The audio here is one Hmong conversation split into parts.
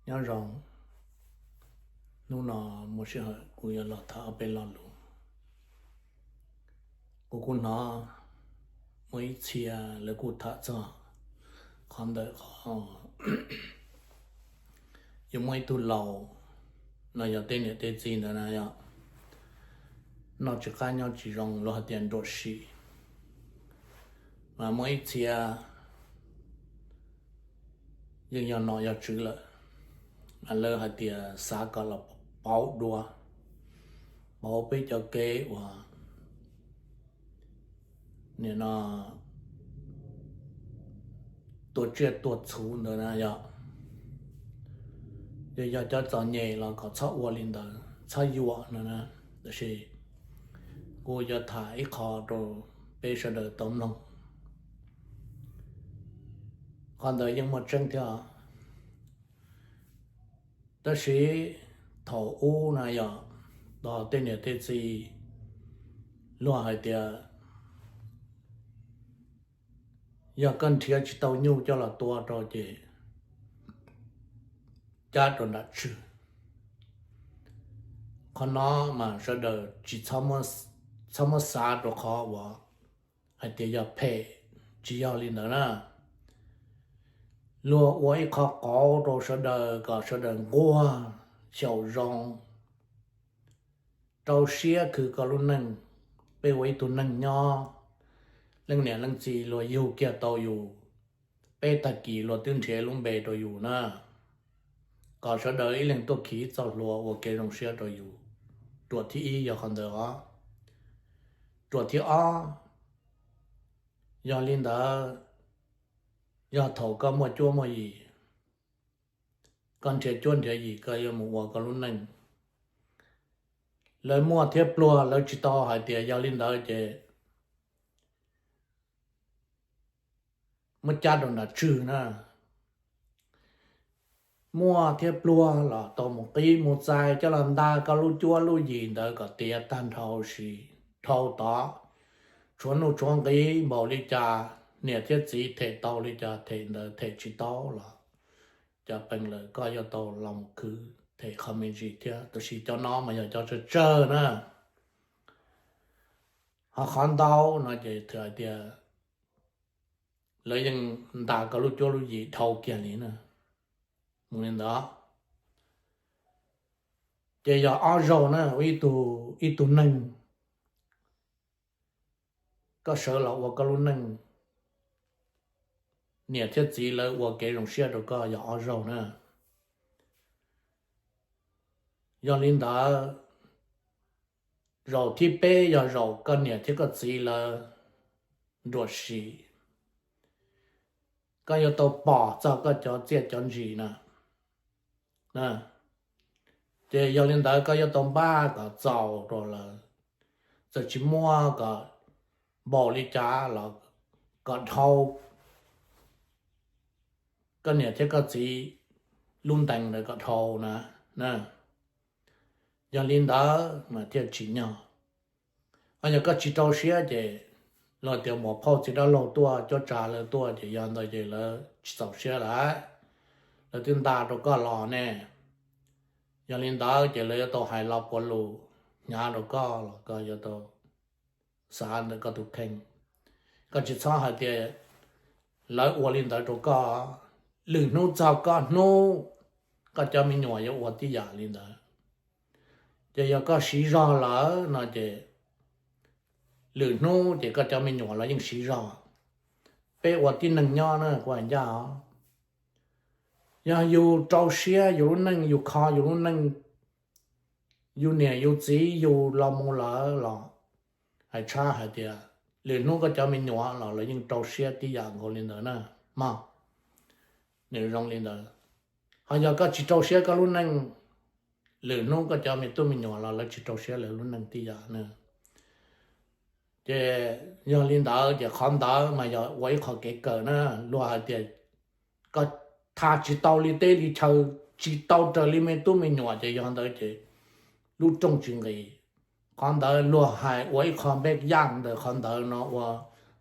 Nyob zoo, hnub no muaj sij hawm kuv yuav los tham ob peb lo lus. Kuv kuj hnov muaj ib txhia lawv kuj tham txog qhov ntawm qhov yuav muaj ib tug laus los yog tej niam tej txiv ntawd na yog noj tsis qab nyob tsis zoo, luag hais tias nruam sim. Mas muaj ib txhia yeej yog nom yog tswv lawm, mas lawv hais tias xav kom los pauv dua, pauv peb cov kev uas nim no tua tsiaj tua txhu ntawd na yog, yog cov txom nyem los kom txhob ua li ntawd, txhob yuam no na. Tab sis kuv yuav tham ib qho rau peb sawv daws tau mloog. Qhov ntawd yeej muaj tseeb thiab. Tab sis thaum ub na yog, tos tej niam tej txiv luag hais tias yog koj nrhiav tsis tau nyuj coj los tua rau ces cab rau nram tswg. Qhov no mas sawv daws tsis txhob muab xav rau qhov uas hais tias yog phem, tsis yog li ntawd na. Luag ua ib qho qauv rau sawv daws kom sawv daws nquag xyaum zoo, rau siab khwv koj lub neej. Peb ua ib tug neeg nyob, leej niam leej txiv luag yug kiag tau yus, peb tag kis luag twb nrhiav lub npe rau yus na, kom sawv daws ib leeg tuaj khi txoj hlua ua kev zoo siab rau yus. Ruam thib ib yog qhov ntawd os. Ruam thib ob, yog li ntawd, yog thaum koj muaj cuab muaj yim, koj nrhiav cuab nrhiav yim koj yuav mus ua koj lub neej, lawv muaj thiab pluag, lawv tsis tau hais tias yog li ntawd ces muab cab rau nram tswg na. Muaj thiab pluag los tau mus qib mus txais coj los nta koj lub cuab lub yim ntawd kom tiav tag nrho huv si, dhau tod, tshuav nuj tshuav nqis npaum li cas, niam thiab txiv them tau li cas them ntawd, them tsis tau los cov pees lawm koj yuav tau los mus khwv them qhov me ntsis thiab. Tab sis cov no mas yog cov tsawg tsawg na. Ho qhov ntau no ces hais tias lawv yeej nta koj lub cuab lub yim dhau kiag li na. Mus li ntawd ces yog ob zaug na, ib tug, ib tug neeg koj sawv los ua koj lub neej, niam thiab txiv lawv ua kev zoo siab rau koj yog ob zaug na. Yog li ntawd, zaum thib peb yog zaum koj niam thiab koj txiv lawv nruam sim, koj yuav tau pom txog koj cov txiaj cov ntsim na. Ces yog li ntawd koj yuav tau npaj kom txaus rau lawv, txawm tsis muaj kom npaum li cas los kom dhau koj niam thiab koj txiv lub ntees ntawd kom dhau na. Yog li ntawd mas thiaj tsim nyog. Ho yog koj tsis rau siab ces luag tias muam phauj txiv dab laug tuaj, cob tsa lawv tuaj ces yog ntawd ces lawv tsis txaus siab lawm, lawv twb nta rau koj los ne. Yog li ntawd ces lawv yuav tau hais lo puav lus hnyav rau koj los koj yuav tau xav ntawm koj tus kheej. Koj tsis txhob hais tias lawv ua li ntawd rau koj, lwm hnub txog koj hnub koj cov me nyuam yuav ua tib yam li ntawd. Ces yog koj siv zog lawm no ces lwm hnub ces koj cov me nyuam los yeej siv zog. Peb ua tib neeg nyob na kuv hais ncaj os, yog yus rau siab yus lub neej, yus kho yus lub neej, yus niam yus txiv yus los mus lawm los hais tshab hais tias lwm hnub koj cov me nyuam los lawv yeej rau siab tib yam nkaus li ntawd na. Mog, nws zoo li ntawd. Ho yog koj tsis rau siab koj lub neej, lwm hnub koj cov me tub me nyuam los lawv tsis rau siab lawv lub neej tib yam na. Ces yog li ntawd ces qhov ntawd mas yog ua ib qho kev kawm na. Luag hais tias koj tham tsis tau li teb li chaw, tsis tau raws li me tub me nyuam ces yog ntawd ces lub rooj tsis nqis. Qhov ntawd luag hais ua ib qho npej yaj ntawm qhov ntawd no ua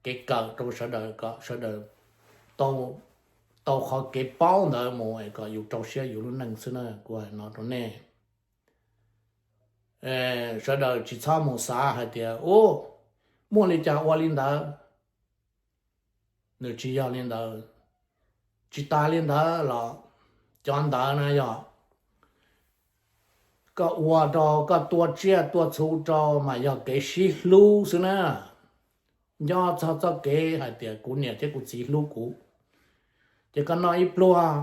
kev kawm rau sawv daws kom sawv daws tau tau qhov kev paub ntawd mus es kom yus rau siab yus lub neej xwb na, kuv hais no rau nej. Sawv daws tsis txhob mus xav hais tias, ub, muaj li cas ua li ntawd. Nws tsis yog li ntawd. Tsis tas li ntawd los cov ntawd na yog koj ua rau, koj tua tsiaj tua txhu rau mas yog kev sib hlub xwb na. Nco txog txoj kev hais tias kuv niam thiab kuv txiv hlub kuv, ces koj noj ib pluag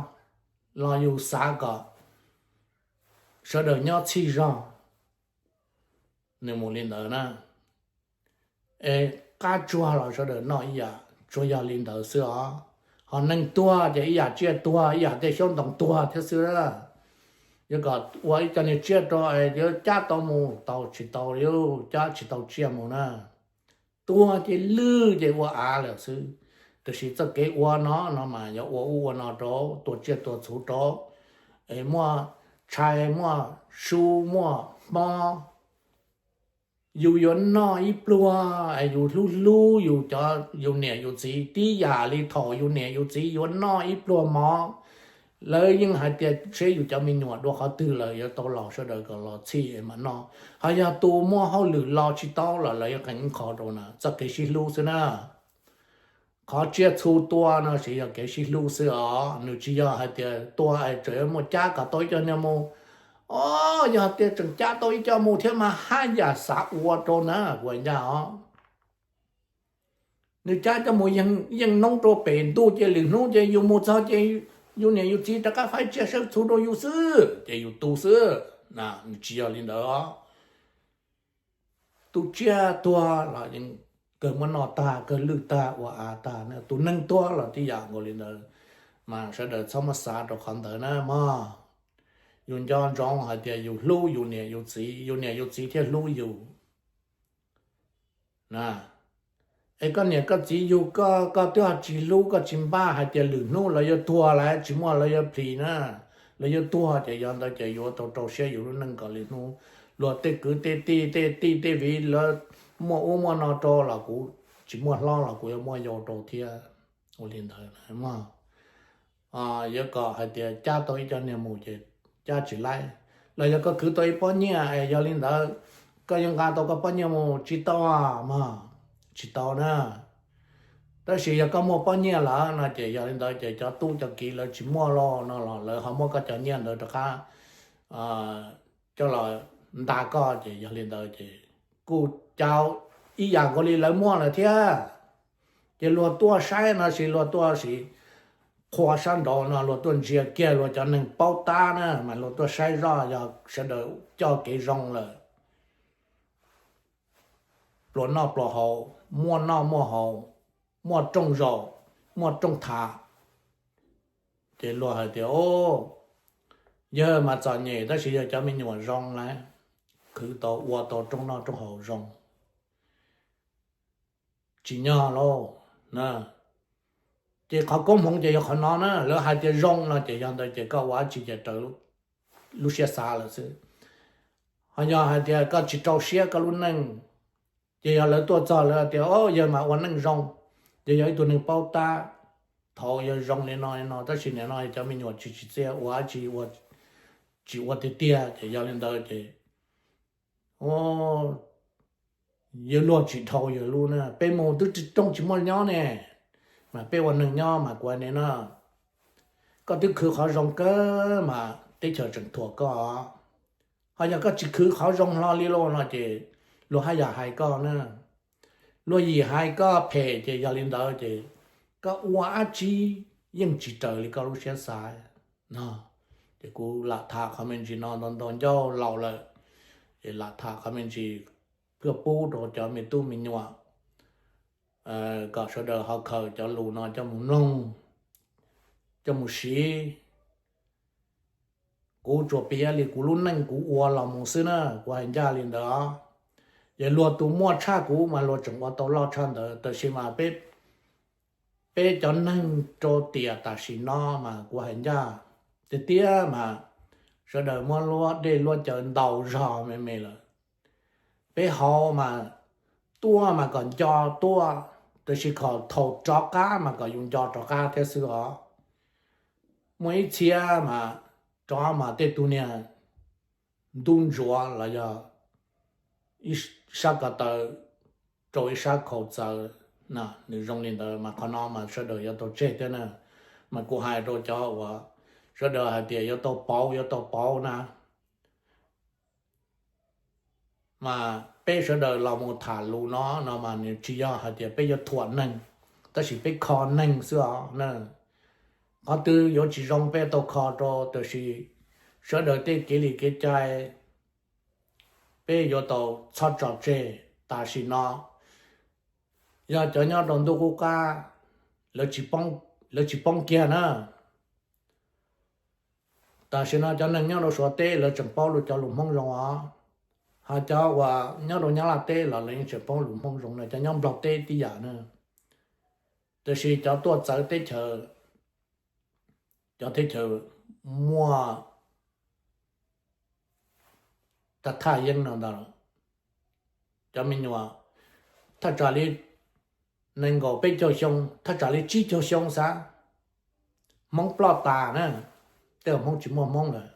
los yus xav kom sawv daws nyob txhij zog. Nws mus li ntawd na. Es qab tsuag los sawv daws noj ib yam, tsuas yog li ntawd xwb os. Ho neeg tuag ces ib yam tsiaj tuag, ib yam tej xyoob ntoo tuag thiab xwb. Yuav kom ua ib co niag tsiaj rau es yuav cab tau mus, tau tsis tau li, cab tsis tau tsiaj mus na. Tuag ces lwj ces ua av lawm xwb. Tiam sis txoj kev ua no no mas yog ua ub ua no rau, tua tsiaj tua txhu rau, es muaj tshais muaj su muaj hmo, yus yuav noj ib pluag, yus hlub hlub yus cov, yus niam yus txiv tib yam li thaum yus niam yus txiv yuav noj ib pluag mov. Lawv yeej hais tias seb yus cov me nyuam dua qhov twg lawm yuav tau los sawv daws kom los txhij es mam noj. Ho yog tus muaj hauj lwm los tsis tau los lawv yuav qee ib qho rau na, txoj kev sib hlub xwb na. Qhov tsiaj txhu tua no ces yog kev sib hlub xwb os, nws tsis yog hais tias tua es tseem muaj cab kom tau ib co niag mus. Os, yog tias tseem cab tau ib co mus thiab mas haj yam xav ua rau na, kuv hais ncaj os. Nws cab coj mus yeej noob rau pem ntuj ces lwm hnub ces yus mus txog ces yus niam yus txiv rov qab faib tsiaj sawb txhu rau yus xwb ces yus tu xwb. Nws tsis yog li ntawd os. Tus tsiaj tuag los yeej kawg muab noj tag, kawg lwj tag, ua av tag na. Tus neeg tuag los tib yam nkaus li ntawd. Mas sawv daws txhob muab xav rau qhov ntawd na mog. Yus nco ntsoov hais tias yus hlub yus niam yus txiv, yus niam yus txiv thiaj hlub yus na. Es koj niam koj txiv yug koj, koj twb ho tsis hlub koj tsis npaj hais tias lwm hnub lawv yuav tuag lawm, tsis muaj lawv yuav plhis na, lawv yuav tuag ces yog ntawd ces yuav tau rau siab yus lub neej kom lwm hnub luag tej kwv tej tij tej tij tej viv lawv muaj ub muaj no rau los kuv tsis muaj hlob los kuv yuav muaj yau rau thiab. Ua li ntawd mog. Yuav kom hais tias cab tau ib co niag mus ces cab tsis laib, los yog koj khwv tau ib pob nyiaj es yog li ntawd koj yuav nqa tau koj pob nyiaj mus tsis tau mog, tsis tau na. Tab sis yog koj muaj pob nyiaj lawm no ces yog li ntawd ces cov tub cov kiv lawv tsis muaj los no los lawv ho muab koj cov nyiaj ntawd rov qab coj los nta koj ces yog li ntawd ces kuj cau ib yam nkaus li lawv muaj lawm thiab. Ces luag tuaj saib no sis luag tuaj sis qhua sab nraud no luag tuaj ntsia kiag luag cov neeg paub tab na mas luag tuaj saib zoj yog sawv daws coj kev zoo lawm, pluas noj pluas haus, muaj noj muaj haus, muaj rooj zaum, muaj rooj tham. Ces luag hais tias, o, yawg mas txom nyem tab sis yog cov me nyuam zoo lawm, khwv tau ua tau rooj noj rooj haus zoo. Tsim nyog lauj. Ces qhov koob hmoov ces yog qhov no na, lawv hais tias zoo no ces yog ntawd ces koj ua dab tsi ces raws lub siab xav lawm xwb. Ho yog hais tias koj tsis rau siab koj lub neej, ces yog lawv tuaj txog lawv tias, o, yawg mas ua neej zoo, yawg yog ib tug neeg paub tab, thaum yawg zoo li no li no tab sis nim no cov me nyuam tsis tsim txiaj ua dab tsi, tsis ua tiag tiag ces yog li ntawd ces yawg luag tsis dhau yawg lub na, peb mus twb rooj tsis muaj nyob ne, mas peb ua neeg nyob mas kuv hais ne no, koj twb khwv qhov zoo kawg mas teb chaws tseem thuam koj. Ho yog koj tsis khwv qhov zoo hlo li lauj no ces luag haj yam hais koj na. Luag yim hais koj phem ces yog li ntawd ces koj ua dab tsi yeej tsis raws li koj lub siab xav no. Ces kuv lam tham qhov me ntsis no ntau ntau ncauj laus lawm, ces lam tham qhov me ntsis pliag pub rau cov me tub me nyuam kom sawv daws ho khaws cov lus no coj mus mloog, coj mus siv. Kuv tsuas piav li kuv lub neej kuv ua los mus xwb na, kuv hais ncaj li ntawd. Ces luag tus muaj tshaj kuv mas luag tseem ua tau loj tshaj ntawd, tab sis mas peb cov neeg rau tiam tam sim no mas kuv hais ncaj tiag tiag mas sawv daws muab luab dej luab cawv ntau zog me me lawm. Peb hauv mas tuaj mas kom nco tuaj, tab sis kom thaum rov qab mas kom yus nco rov qab thiab xwb os. muaj ib txhia mas rov mas tej tug niag ntub ntsuav los yog ib sab ko taw rau ib sab khau txawv na, nws zoo li ntawd mas qhov no mas sawv daws yuav tau tseg thiab na. Mas kuv hais rau cov uas sawv daws hais tias yuav tau pauv, yuav tau pauv na. Mas peb sawv daws los mus tham lus no no mas nws tsis yog hais tias peb yuav thuam neeg, tab sis peb kho neeg xwb os na. Qhov twg yuav tsis zoo peb tau kho rau, tab sis sawv daws tej kev li kev cai peb yuav tau txhob tso tseg. Tam sim no yog cov nyob rau ntuj qub qab, lawv tsis poob kiag na. Tam sim no cov neeg nyob rau Suav teb lawv tseem paub lus, cov lus Hmoob zoo os. Hos cov uas nyob rau Nyab Laj teb los lawv yeej tseem paub lus Hmoob zoo na, cov nyob Nplog teb tib yam na. Tab sis cov tuaj txawv teb chaws, cov teb chaws muaj thaj thaj yeeb no ntag, cov me nyuam thaj tsam li nees nkaum peb caug xyoo, thaj tsam li tsib caug xyoo xav, Hmoob ploj tas na, tej zaum Hmoob tsis muaj Hmoob lawm.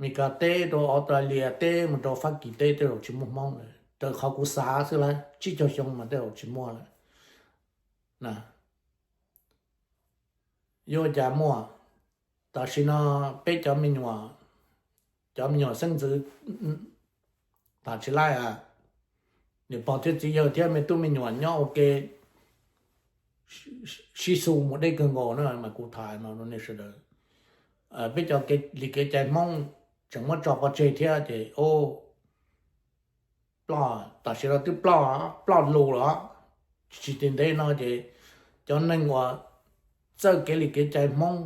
Meskas teb rau Australia teb mus rau Fab Kis teb tej zaum tsis muaj Hmoob lawm, raws qhov kuv xav xwb lawm, tsib caug xyoo mas tej zaum tsis muaj lawm na. Yuav ua cas muaj? Tam sim no peb cov me nyuam, cov me nyuam xeeb ntxwv tam tsis laij, niam pog thiab txiv yawg thiab me tub me nyuam nyob ua ke sib xu mus deb kawg nkaus na, mas kuv tham no rau nej sawv daws. Peb cov li kev cai Hmoob tseem muab tso pov tseg thiab ces ploj, tam sim no twb ploj, ploj lus los tsis ntev no ces cov neeg uas txawj kev li kev cai Hmoob,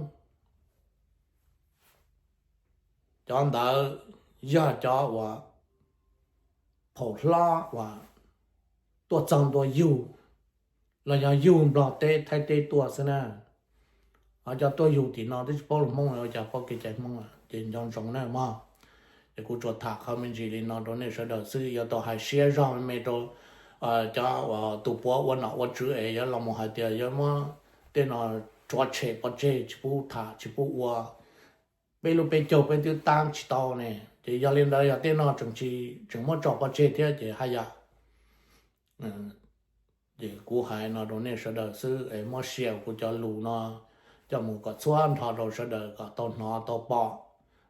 cov ntawd yog cov uas phaum hlob uas tuaj txog ntua yug los yog yug Nplog teb Thaib teb tuaj xwb na. Ho cov tuaj yug tim no twb tsis paub lus Hmoob, ua cas paub kev cai Hmoob, ces nco ntsoov na mog. Ces kuv tsuas tham qhov me ntsis li no rau nej sawv daws xwb, yuav tau hais siab zog me me rau cov uas tus puav ua nom ua tswv es yuav los mus hais tias yuav muab tej no rhuav tshem pov tseg, tsis pub tham tsis pub ua. Peb lub peb caug peb twb tab tsis tau ne, ces yog li ntawd yog tej no tseem tsis, tseem muab tso pov tseg thiab ces haj yam Ces kuv hais no rau nej sawv daws xwb es muab sia kuv cov lus no coj mus kom txhua nrho rau sawv daws kom tau hnov tau pom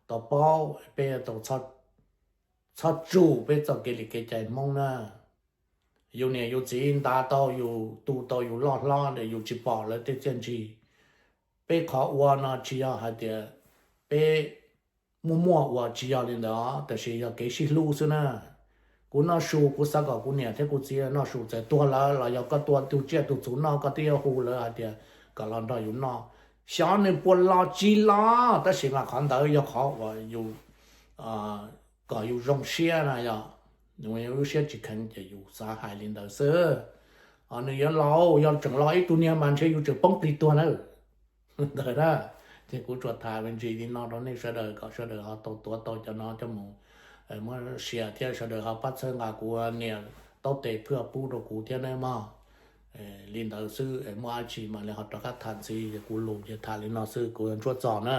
tau paub, peb tau txhob tsum peb txoj kev li kev cai Hmoob na. Yus niam yus txiv ntav tau yus, tu tau yus loj hlob es yus tsis pom lawv tej txiaj ntsig. Peb qhov ua no tsis yog hais tias peb muaj muaj ua, tsis yog li ntawd, tab sis yog kev sib hlub xwb na. Kuv noj su kuv xav kom kuv niam thiab kuv txiv noj su, txawm tuag lawm los yog koj tua tus tsiaj tus txhu noj koj twb yuav hu lawv hais tias kom los nrog yus noj. Xyov nws puas los tsis los, tab sis mas qhov ntawd yog qhov uas yus kom yus zoo siab na, yog nws lub siab tsis kheev ces yus xav hais li ntawd xwb. Nws yuav los, yog tseem los ib tug niag mas ntshe yus tseem poob plig tuag na. Ntawd na, ces kuv tsuas tham me ntsis li no rau nej sawv daws kom sawv daws ho tau tuav tau cov no coj mus muab sia thiab sawv daws ho pab txhawb nqa kuv niam taub tes phwj pub rau kuv thiab nawb mog. Li ntawd xwb, muaj dab tsi mam li ho rov qab tham ntxiv, kuv lus ces tham li no xwb, kuv ntsuab txog na.